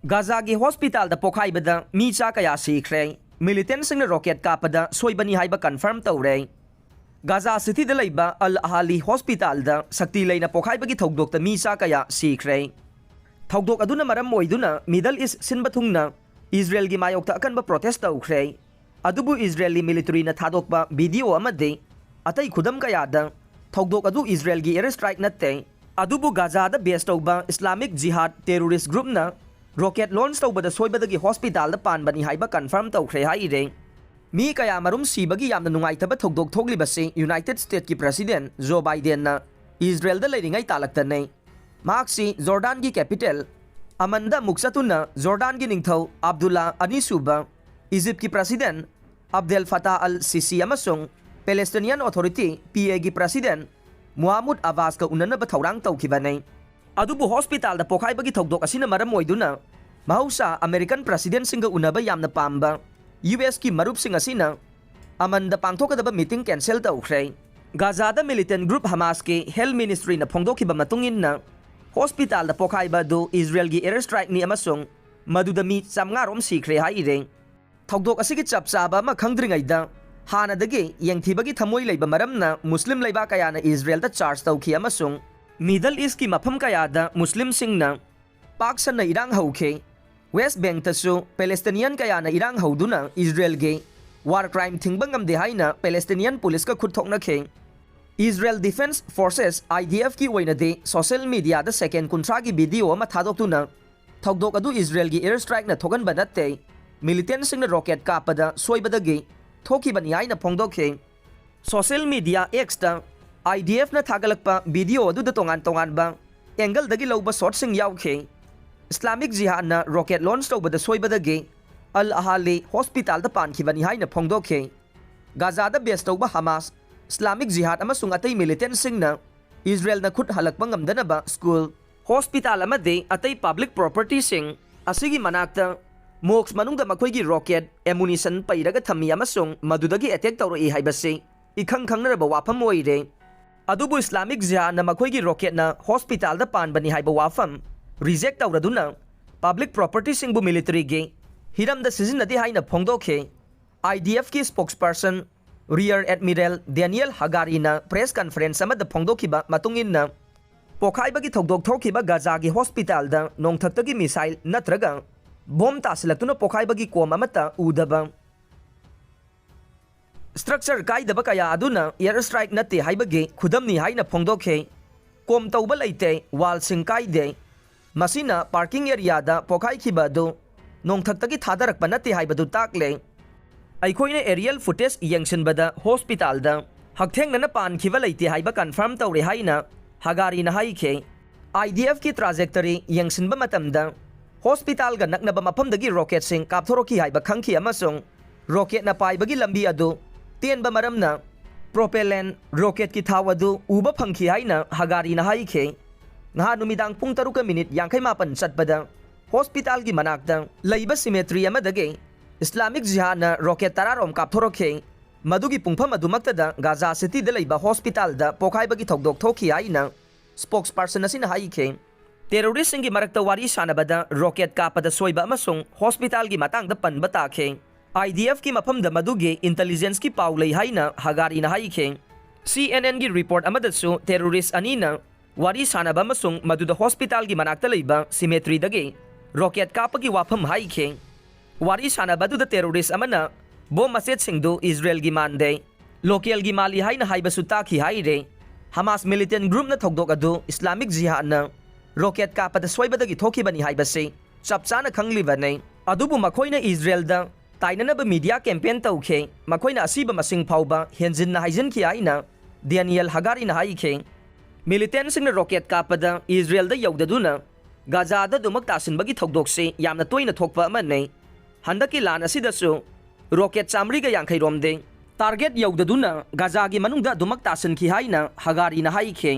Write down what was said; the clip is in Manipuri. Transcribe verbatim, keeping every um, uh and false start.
ꯒꯥꯖꯥꯒꯤ ꯍꯣꯁꯄꯤꯇꯥꯜꯗ ꯄꯣꯈꯥꯏꯕꯗ ꯃꯤ ꯆꯥ ꯀꯌꯥ ꯁꯤꯈ꯭ꯔꯦ꯫ ꯃꯤꯂꯤꯇꯦꯟꯁꯤꯡꯅ ꯔꯣꯀꯦꯠ ꯀꯥꯞꯄꯗ ꯁꯣꯏꯕꯅꯤ ꯍꯥꯏꯕ ꯀꯟꯐꯥꯔꯝ ꯇꯧꯔꯦ꯫ ꯒꯥꯖꯥ ꯁꯤꯇꯤꯗ ꯂꯩꯕ ꯑꯜ ꯑꯍꯥꯂꯤ ꯍꯣꯁꯄꯤꯇꯥꯜꯗ ꯁꯛꯇꯤ ꯂꯩꯅ ꯄꯣꯈꯥꯏꯕꯒꯤ ꯊꯧꯗꯣꯛꯇ ꯃꯤ ꯆꯥ ꯀꯌꯥ ꯁꯤꯈ꯭ꯔꯦ꯫ ꯊꯧꯗꯣꯛ ꯑꯗꯨꯅ ꯃꯔꯝ ꯑꯣꯏꯗꯨꯅ ꯃꯤꯗꯜ ꯏꯁ ꯁꯤꯟꯕ ꯊꯨꯡꯅ ꯏꯖꯔꯦꯜꯒꯤ ꯃꯥꯌꯣꯛꯇ ꯑꯀꯟꯕ ꯄ꯭ꯔꯣꯇꯦꯁ ꯇꯧꯈ꯭ꯔꯦ꯫ ꯑꯗꯨꯕꯨ ꯏꯖꯔꯦꯜꯒꯤ ꯃꯤꯂꯤꯇꯔꯤꯅ ꯊꯥꯗꯣꯛꯄ ꯚꯤꯗꯤꯑꯣ ꯑꯃꯗꯤ ꯑꯇꯩ ꯈꯨꯗꯝ ꯀꯌꯥꯗ ꯊꯧꯗꯣꯛ ꯑꯗꯨ ꯏꯖꯔꯦꯜꯒꯤ ꯑꯦꯌꯔ ꯁ꯭ꯇ꯭ꯔꯥꯏꯛ ꯅꯠꯇꯦ, ꯑꯗꯨꯕꯨ ꯒꯥꯖꯥꯗ ꯕꯦꯁ ꯇꯧꯕ ꯏꯁꯂꯥꯃꯤꯛ ꯖꯤꯍꯥꯗ ꯇꯦꯔꯣꯔꯤꯁ ꯒ꯭ꯔꯨꯞꯅ ꯔꯣꯀꯦꯠ ꯂꯣꯟꯆ ꯇꯧꯕꯗ ꯁꯣꯏꯕꯗꯒꯤ ꯍꯣꯁꯄꯤꯇꯥꯜꯗ ꯄꯥꯟꯕꯅꯤ ꯍꯥꯏꯕ ꯀꯟꯐꯥꯔꯝ ꯇꯧꯈ꯭ꯔꯦ ꯍꯥꯏꯔꯦ꯫ ꯃꯤ ꯀꯌꯥꯃꯔꯨꯝ ꯁꯤꯕꯒꯤ ꯌꯥꯝꯅ ꯅꯨꯡꯉꯥꯏꯇꯕ ꯊꯧꯗꯣꯛ ꯊꯣꯛꯂꯤꯕꯁꯤ ꯌꯨꯅꯥꯏꯇꯦꯗ ꯁ꯭ꯇꯦꯠꯀꯤ ꯄ꯭ꯔꯁꯤꯗꯦꯟꯠ ꯖꯣ ꯕꯥꯏꯗꯦꯟꯅ ꯏꯖꯔꯦꯜꯗ ꯂꯩꯔꯤꯉꯩ ꯇꯥꯂꯛꯇꯅꯦ꯫ ꯃꯍꯥꯛꯁꯤ ꯖꯣꯔꯗꯥꯟꯒꯤ ꯀꯦꯄꯤꯇꯦꯜ ꯑꯃꯟꯗ ꯑꯃꯨꯛ ꯆꯠꯇꯨꯅ ꯖꯣꯔꯗꯥꯟꯒꯤ ꯅꯤꯡꯊꯧ ꯑꯕꯗꯨꯜꯂꯥ ꯑꯅꯤꯁꯨꯕ, ꯏꯖꯤꯞꯀꯤ ꯄ꯭ꯔꯁꯤꯗꯦꯟꯠ ꯑꯕꯗꯦꯜ ꯐꯇꯥꯍ ꯑꯜ ꯁꯤꯁꯤ ꯑꯃꯁꯨꯡ ꯄꯦꯂꯦꯁꯇꯤꯅꯤꯌꯟ ꯑꯣꯊꯣꯔꯤꯇꯤ, ꯄꯤ ꯑꯦꯒꯤ ꯄ꯭ꯔꯁꯤꯗꯦꯟꯠ ꯃꯨꯍꯥꯃꯨꯗ ꯑꯕꯥꯁꯀ ꯎꯅꯅꯕ ꯊꯧꯔꯥꯡ ꯇꯧꯈꯤꯕꯅꯤ꯫ ꯑꯗꯨꯕꯨ ꯍꯣꯁꯄꯤꯇꯥꯜꯗ ꯄꯣꯈꯥꯏꯕꯒꯤ ꯊꯧꯗꯣꯛ ꯑꯁꯤꯅ ꯃꯔꯝ ꯑꯣꯏꯗꯨꯅ ꯃꯍꯧꯁꯥ ꯑꯃꯦꯔꯤꯀꯟ ꯄ꯭ꯔꯁꯤꯗꯦꯟꯠꯁꯤꯡꯒ ꯎꯅꯕ ꯌꯥꯝꯅ ꯄꯥꯝꯕ ꯌꯨ ꯑꯦꯁꯀꯤ ꯃꯔꯨꯞꯁꯤꯡ ꯑꯁꯤꯅ ꯑꯃꯟꯗ ꯄꯥꯡꯊꯣꯛꯀꯗꯕ ꯃꯤꯇꯤꯡ ꯀꯦꯟꯁꯦꯜ ꯇꯧꯈ꯭ꯔꯦ꯫ ꯒꯥꯖꯥꯗ ꯃꯤꯂꯤꯇꯦꯟꯠ ꯒ꯭ꯔꯨꯞ ꯍꯃꯥꯁꯀꯤ ꯍꯦꯜꯊ ꯃꯤꯅꯤꯁꯇ꯭ꯔꯤꯅ ꯐꯣꯡꯗꯣꯛꯈꯤꯕ ꯃꯇꯨꯡ ꯏꯟꯅ, ꯍꯣꯁꯄꯤꯇꯥꯜꯗ ꯄꯣꯈꯥꯏꯕ ꯑꯗꯨ ꯏꯖꯔꯦꯜꯒꯤ ꯑꯦꯌꯔ ꯁ꯭ꯇ꯭ꯔꯥꯏꯛꯅꯤ ꯑꯃꯁꯨꯡ ꯃꯗꯨꯗ ꯃꯤ ꯆꯥꯝꯃꯉꯥ ꯔꯣꯝ ꯁꯤꯈ꯭ꯔꯦ ꯍꯥꯏꯔꯦ꯫ ꯊꯧꯗꯣꯛ ꯑꯁꯤꯒꯤ ꯆꯞ ꯆꯥꯕ ꯑꯃ ꯈꯪꯗ꯭ꯔꯤꯉꯩꯗ, ꯍꯥꯟꯅꯗꯒꯤ ꯌꯦꯡꯊꯤꯕꯒꯤ ꯊꯃꯣꯏ ꯂꯩꯕ ꯃꯔꯝꯅ ꯃꯨꯁꯂꯤꯝ ꯂꯩꯕꯥꯛ ꯀꯌꯥꯅ ꯏꯖꯔꯦꯜꯗ ꯆꯥꯔꯖ ꯇꯧꯈꯤ ꯑꯃꯁꯨꯡ ꯃꯤꯗꯜ ꯏꯁ꯭ꯠꯀꯤ ꯃꯐꯝ ꯀꯌꯥꯗ ꯃꯨꯁꯂꯤꯝꯁꯤꯡꯅ ꯄꯥꯛ ꯁꯟꯅ ꯏꯔꯥꯡ ꯍꯧꯈꯤ꯫ ꯋꯦꯁ꯭ꯠ ꯕꯦꯡꯛꯇꯁꯨ ꯄꯦꯂꯦꯁꯇꯤꯅꯤꯌꯟ ꯀꯌꯥꯅ ꯏꯔꯥꯡ ꯍꯧꯗꯨꯅ ꯏꯖꯔꯦꯜꯒꯤ ꯋꯥꯔ ꯀ꯭ꯔꯥꯏꯝ ꯊꯤꯡꯕ ꯉꯝꯗꯦ ꯍꯥꯏꯅ ꯄꯦꯂꯦꯁꯇꯤꯅꯤꯌꯟ ꯄꯨꯂꯤꯁꯀ ꯈꯨꯠ ꯊꯣꯛꯅꯈꯤ꯫ ꯏꯖꯔꯦꯜ ꯗꯤꯐꯦꯟꯁ ꯐꯣꯔꯁꯦꯁ, ꯑꯥꯏ ꯗꯤ ꯑꯦꯐꯀꯤ ꯑꯣꯏꯅꯗꯤ ꯁꯣꯁꯤꯌꯦꯜ ꯃꯤꯗꯤꯌꯥꯗ ꯁꯦꯀꯦꯟ ꯀꯨꯟꯊ꯭ꯔꯥꯒꯤ ꯚꯤꯗꯤꯑꯣ ꯑꯃ ꯊꯥꯗꯣꯛꯇꯨꯅ ꯊꯧꯗꯣꯛ ꯑꯗꯨ ꯏꯖꯔꯦꯜꯒꯤ ꯑꯦꯌꯔ ꯁ꯭ꯇ꯭ꯔꯥꯏꯛꯅ ꯊꯣꯛꯍꯟꯕ ꯅꯠꯇꯦ, ꯃꯤꯂꯤꯇꯦꯟꯠꯁꯤꯡꯅ ꯔꯣꯀꯦꯠ ꯀꯥꯞꯄꯗ ꯁꯣꯏꯕꯗꯒꯤ ꯊꯣꯛꯈꯤꯕꯅꯤ ꯍꯥꯏꯅ ꯐꯣꯡꯗꯣꯛꯈꯤ꯫ ꯁꯣꯁꯤꯌꯦꯜ ꯃꯤꯗꯤꯌꯥ ꯑꯦꯛꯁꯇ ꯑꯥꯏ ꯗꯤ ꯑꯦꯐꯅ ꯊꯥꯒꯠꯂꯛꯄ ꯚꯤꯗꯤꯑꯣ ꯑꯗꯨꯗ ꯇꯣꯉꯥꯟ ꯇꯣꯉꯥꯟꯕ ꯑꯦꯡꯒꯜꯗꯒꯤ ꯂꯧꯕ ꯁꯣꯠꯁꯤꯡ ꯌꯥꯎꯈꯤ꯫ ꯏꯁꯂꯥꯃꯤꯛ ꯖꯤꯍꯥꯗꯅ ꯔꯣꯀꯦꯠ ꯂꯣꯟꯆ ꯇꯧꯕꯗ ꯁꯣꯏꯕꯗꯒꯤ ꯑꯜ ꯑꯍꯥꯂꯤ ꯍꯣꯁꯄꯤꯇꯥꯜꯗ ꯄꯥꯟꯈꯤꯕꯅꯤ ꯍꯥꯏꯅ ꯐꯣꯡꯗꯣꯛꯈꯤ꯫ ꯒꯥꯖꯥꯗ ꯕꯦꯁ ꯇꯧꯕ ꯍꯃꯥꯁ, ꯏꯁꯂꯥꯃꯤꯛ ꯖꯤꯍꯥꯗ ꯑꯃꯁꯨꯡ ꯑꯇꯩ ꯃꯤꯂꯤꯇꯦꯟꯠꯁꯤꯡꯅ ꯏꯖꯔꯦꯜꯅ ꯈꯨꯠ ꯍꯜꯂꯛꯄ ꯉꯝꯗꯅꯕ ꯁ꯭ꯀꯨꯜ, ꯍꯣꯁꯄꯤꯇꯥꯜ ꯑꯃꯗꯤ ꯑꯇꯩ ꯄꯕ꯭ꯂꯤꯛ ꯄ꯭ꯔꯣꯄꯔꯇꯤꯁꯤꯡ ꯑꯁꯤꯒꯤ ꯃꯅꯥꯛꯇ ꯃꯣꯁ꯭ꯛ ꯃꯅꯨꯡꯗ ꯃꯈꯣꯏꯒꯤ ꯔꯣꯀꯦꯠ ꯑꯦꯃꯨꯅꯤꯁꯟ ꯄꯩꯔꯒ ꯊꯝꯃꯤ ꯑꯃꯁꯨꯡ ꯃꯗꯨꯗꯒꯤ ꯑꯦꯇꯦꯛ ꯇꯧꯔꯛꯏ ꯍꯥꯏꯕꯁꯤ ꯏꯈꯪ ꯈꯪꯅꯔꯕ ꯋꯥꯐꯝ ꯑꯣꯏꯔꯦ꯫ ꯑꯗꯨꯕꯨ ꯏꯁꯂꯥꯃꯤꯛ ꯖꯤꯍꯥꯗꯅ ꯃꯈꯣꯏꯒꯤ ꯔꯣꯀꯦꯠꯅ ꯍꯣꯁꯄꯤꯇꯥꯜꯗ ꯄꯥꯟꯕꯅꯤ ꯍꯥꯏꯕ ꯋꯥꯐꯝ ꯔꯤꯖꯦꯛ ꯇꯧꯔꯗꯨꯅ ꯄꯕ꯭ꯂꯤꯛ ꯄ꯭ꯔꯣꯄꯔꯇꯤꯁꯤꯡꯕꯨ ꯃꯤꯂꯤꯇꯔꯤꯒꯤ ꯍꯤꯔꯝꯗ ꯁꯤꯖꯤꯟꯅꯗꯦ ꯍꯥꯏꯅ ꯐꯣꯡꯗꯣꯛꯈꯤ꯫ ꯑꯥꯏ ꯗꯤ ꯑꯦꯐꯀꯤ ꯁ꯭ꯄꯣꯛꯁꯄꯔꯁꯟ ꯔꯤꯌꯔ ꯑꯦꯗꯃꯤꯔꯦꯜ ꯗꯦꯅꯤꯌꯦꯜ ꯍꯒꯥꯔꯤꯅ ꯄ꯭ꯔꯦꯁ ꯀꯟꯐꯔꯦꯟꯁ ꯑꯃꯗ ꯐꯣꯡꯗꯣꯛꯈꯤꯕ ꯃꯇꯨꯡ ꯏꯟꯅ, ꯄꯣꯈꯥꯏꯕꯒꯤ ꯊꯧꯗꯣꯛ ꯊꯣꯛꯈꯤꯕ ꯒꯥꯖꯥꯒꯤ ꯍꯣꯁꯄꯤꯇꯥꯜꯗ ꯅꯣꯡꯊꯛꯇꯒꯤ ꯃꯤꯁꯥꯏꯜ ꯅꯠꯇ꯭ꯔꯒ ꯕꯣꯝ ꯇꯥꯁꯤꯜꯂꯛꯇꯨꯅ ꯄꯣꯈꯥꯏꯕꯒꯤ ꯀꯣꯝ ꯑꯃꯠꯇ ꯎꯗꯕ ꯁ꯭ꯇ꯭ꯔꯛꯆꯔ ꯀꯥꯏꯗꯕ ꯀꯌꯥ ꯑꯗꯨꯅ ꯑꯦꯌꯔ ꯁ꯭ꯇ꯭ꯔꯥꯏꯛ ꯅꯠꯇꯦ ꯍꯥꯏꯕꯒꯤ ꯈꯨꯗꯝꯅꯤ ꯍꯥꯏꯅ ꯐꯣꯡꯗꯣꯛꯈꯤ꯫ ꯀꯣꯝ ꯇꯧꯕ ꯂꯩꯇꯦ, ꯋꯥꯜꯁꯤꯡ ꯀꯥꯏꯗꯦ꯫ ꯃꯁꯤꯅ ꯄꯥꯔꯀꯤꯡ ꯑꯦꯔꯤꯌꯥꯗ ꯄꯣꯈꯥꯏꯈꯤꯕ ꯑꯗꯨ ꯅꯣꯡꯊꯛꯇꯒꯤ ꯊꯥꯗꯔꯛꯄ ꯅꯠꯇꯦ ꯍꯥꯏꯕꯗꯨ ꯇꯥꯛꯂꯦ꯫ ꯑꯩꯈꯣꯏꯅ ꯑꯦꯔꯤꯌꯦꯜ ꯐꯨꯇꯦꯖ ꯌꯦꯡꯁꯤꯟꯕꯗ ꯍꯣꯁꯄꯤꯇꯥꯜꯗ ꯍꯛꯊꯦꯡꯅꯅ ꯄꯥꯟꯈꯤꯕ ꯂꯩꯇꯦ ꯍꯥꯏꯕ ꯀꯟꯐꯥꯔꯝ ꯇꯧꯔꯦ ꯍꯥꯏꯅ ꯍꯒꯥꯔꯤꯅ ꯍꯥꯏꯈꯤ꯫ ꯑꯥꯏ ꯗꯤ ꯑꯦꯐꯀꯤ ꯇ꯭ꯔꯥꯖꯦꯛꯇꯔꯤ ꯌꯦꯡꯁꯤꯟꯕ ꯃꯇꯝꯗ ꯍꯣꯁꯄꯤꯇꯥꯜꯒ ꯅꯛꯅꯕ ꯃꯐꯝꯗꯒꯤ ꯔꯣꯀꯦꯠꯁꯤꯡ ꯀꯥꯞꯊꯣꯔꯛꯈꯤ ꯍꯥꯏꯕ ꯈꯪꯈꯤ ꯑꯃꯁꯨꯡ ꯔꯣꯀꯦꯠꯅ ꯄꯥꯏꯕꯒꯤ ꯂꯝꯕꯤ ꯑꯗꯨ ꯇꯦꯟꯕ ꯃꯔꯝꯅ ꯄ꯭ꯔꯣꯄꯦꯂꯦꯟ ꯔꯣꯀꯦꯠꯀꯤ ꯊꯥꯎ ꯑꯗꯨ ꯎꯕ ꯐꯪꯈꯤ ꯍꯥꯏꯅ ꯍꯒꯥꯔꯤꯅ ꯍꯥꯏꯈꯤ꯫ ꯉꯍꯥꯟ ꯅꯨꯃꯤꯗꯥꯡ ꯄꯨꯡ ꯇꯔꯨꯛꯀ ꯃꯤꯅꯤꯠ ꯌꯥꯡꯈꯩ ꯃꯥꯄꯟ ꯆꯠꯄꯗ ꯍꯣꯁꯄꯤꯇꯥꯜꯒꯤ ꯃꯅꯥꯛꯇ ꯂꯩꯕ ꯁꯤꯃꯦꯇ꯭ꯔꯤ ꯑꯃꯗꯒꯤ ꯏꯁꯂꯥꯃꯤꯛ ꯖꯤꯍꯥꯗꯅ ꯔꯣꯀꯦꯠ ꯇꯔꯥꯔꯣꯝ ꯀꯥꯞꯊꯣꯔꯛꯈꯤ꯫ ꯃꯗꯨꯒꯤ ꯄꯨꯡꯐꯝ ꯑꯗꯨꯃꯛꯇꯗ ꯒꯥꯖꯥ ꯁꯤꯇꯤꯗ ꯂꯩꯕ ꯍꯣꯁꯄꯤꯇꯥꯜꯗ ꯄꯣꯈꯥꯏꯕꯒꯤ ꯊꯧꯗꯣꯛ ꯊꯣꯛꯈꯤ ꯍꯥꯏꯅ ꯁ꯭ꯄꯣꯛꯁꯄꯔꯁꯟ ꯑꯁꯤꯅ ꯍꯥꯏꯈꯤ꯫ ꯇꯦꯔꯣꯔꯤꯁꯁꯤꯡꯒꯤ ꯃꯔꯛꯇ ꯋꯥꯔꯤ ꯁꯥꯟꯅꯕꯗ ꯔꯣꯀꯦꯠ ꯀꯥꯞꯄꯗ ꯁꯣꯏꯕ ꯑꯃꯁꯨꯡ ꯍꯣꯁꯄꯤꯇꯥꯜꯒꯤ ꯃꯇꯥꯡꯗ ꯄꯟꯕ ꯇꯥꯈꯤ꯫ ꯑꯥꯏ ꯗꯤ ꯑꯦꯐꯀꯤ ꯃꯐꯝꯗ ꯃꯗꯨꯒꯤ ꯏꯟꯇꯦꯂꯤꯖꯦꯟꯁꯀꯤ ꯄꯥꯎ ꯂꯩ ꯍꯥꯏꯅ ꯍꯒꯥꯔꯤꯅ ꯍꯥꯏꯈꯤ꯫ ꯁꯤ ꯑꯦꯟ ꯑꯦꯟꯒꯤ ꯔꯤꯄꯣꯔꯠ ꯑꯃꯗꯁꯨ ꯇꯦꯔꯣꯔꯤꯁ ꯑꯅꯤꯅ ꯋꯥꯔꯤ ꯁꯥꯟꯅꯕ ꯑꯃꯁꯨꯡ ꯃꯗꯨꯗ ꯍꯣꯁꯄꯤꯇꯥꯜꯒꯤ ꯃꯅꯥꯛꯇ ꯂꯩꯕ ꯁꯤꯃꯦꯇ꯭ꯔꯤꯗꯒꯤ ꯔꯣꯀꯦꯠ ꯀꯥꯞꯄꯒꯤ ꯋꯥꯐꯝ ꯍꯥꯏꯈꯤ꯫ ꯋꯥꯔꯤ ꯁꯥꯟꯅꯕ ꯑꯗꯨꯗ ꯇꯦꯔꯣꯔꯤꯁ ꯑꯃꯅ ꯕꯣꯝ ꯃꯆꯦꯠꯁꯤꯡꯗꯨ ꯏꯖꯔꯦꯜꯒꯤ ꯃꯥꯟꯗꯦ, ꯂꯣꯀꯦꯜꯒꯤ ꯃꯥꯜꯂꯤ ꯍꯥꯏꯅ ꯍꯥꯏꯕꯁꯨ ꯇꯥꯈꯤ ꯍꯥꯏꯔꯦ꯫ ꯍꯃꯥꯁ ꯃꯤꯂꯤꯇꯦꯟ ꯒ꯭ꯔꯨꯞꯅ ꯊꯧꯗꯣꯛ ꯑꯗꯨ ꯏꯁꯂꯥꯃꯤꯛ ꯖꯤꯍꯥꯗꯅ ꯔꯣꯀꯦꯠ ꯀꯥꯞꯄꯗ ꯁꯣꯏꯕꯗꯒꯤ ꯊꯣꯛꯈꯤꯕꯅꯤ ꯍꯥꯏꯕꯁꯤ ꯆꯞ ꯆꯥꯅ ꯈꯪꯂꯤꯕꯅꯤ꯫ ꯑꯗꯨꯕꯨ ꯃꯈꯣꯏꯅ ꯏꯖꯔꯦꯜꯗ ꯇꯥꯏꯅꯅꯕ ꯃꯤꯗꯤꯌꯥ ꯀꯦꯝꯄꯦꯟ ꯇꯧꯈꯤ꯫ ꯃꯈꯣꯏꯅ ꯑꯁꯤꯕ ꯃꯁꯤꯡ ꯐꯥꯎꯕ ꯍꯦꯟꯖꯤꯟꯅ ꯍꯥꯏꯖꯤꯟꯈꯤ ꯍꯥꯏꯅ ꯗꯦꯅꯤꯌꯦꯜ ꯍꯒꯥꯔꯤꯅ ꯍꯥꯏꯈꯤ꯫ ꯃꯤꯂꯤꯇꯦꯟꯁꯤꯡꯅ ꯔꯣꯀꯦꯠ ꯀꯥꯞꯄꯗ ꯏꯖꯔꯦꯜꯗ ꯌꯧꯗꯗꯨꯅ ꯒꯥꯖꯥꯗ ꯑꯗꯨꯃꯛ ꯇꯥꯁꯤꯟꯕꯒꯤ ꯊꯧꯗꯣꯛꯁꯤ ꯌꯥꯝꯅ ꯇꯣꯏꯅ ꯊꯣꯛꯄ ꯑꯃꯅꯤ꯫ ꯍꯟꯗꯛꯀꯤ ꯂꯥꯟ ꯑꯁꯤꯗꯁꯨ ꯔꯣꯀꯦꯠ ꯆꯥꯃꯔꯤꯒ ꯌꯥꯡꯈꯩ ꯔꯣꯝꯗꯤ ꯇꯥꯔꯒꯦꯠ ꯌꯧꯗꯗꯨꯅ ꯒꯥꯖꯥꯒꯤ ꯃꯅꯨꯡꯗ ꯑꯗꯨꯃꯛ ꯇꯥꯁꯤꯟꯈꯤ ꯍꯥꯏꯅ ꯍꯒꯥꯔꯤꯅ ꯍꯥꯏꯈꯤ꯫